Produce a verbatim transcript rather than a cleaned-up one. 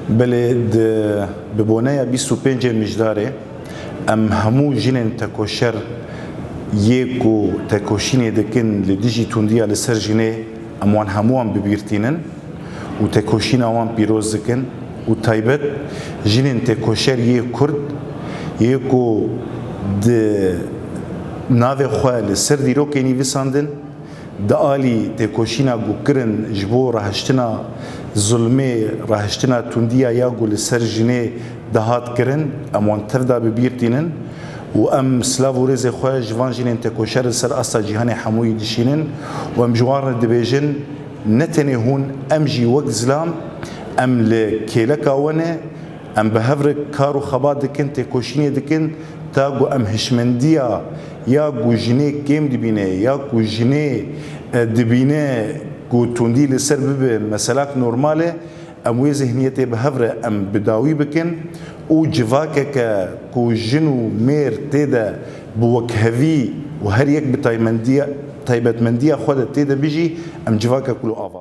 Belê, di bi boneya bîst û pêncê Mijdarê em hemû jinên tekoşer yê ku tekoşînê dikin li dijî tundiya li ser jinê, em wan hemû wan bi bîr tînin û tekoşîna wan pîroz dikin û taybet jinên tekoşer yê Kurd yê ku di navê xwe li ser dîrokê nivîsandin, di alî têkoşîna ku kirin ji bo rahiştina zulmê, rahiştina tundiya ya ku li ser jinê dihat kirin, em wan tev de bi bîr tînin û em silav û rêzê xwe ji van jinên têkoşer li ser asta cîhanê hemûyî dişînin û em ji wan re dibêjin, ne tenê hûn, em jî wek zilam, em li kêleka we ne, em bi hev re kar û xebat dikin, têkoşînê dikin, ta ku em hişmendiya ya ku jinê kêm dibîne, ya ku jinê, e, dibîne ku tundî li ser bibe meselak normal e, em wê zihniyetê bi hev re em bi dawî bikin û civakeke ku jin û mêr tê de bi wekhevî û her yek bi taymendiya, taybetmendiya xwe de tê de bijî, em civakek wilo ava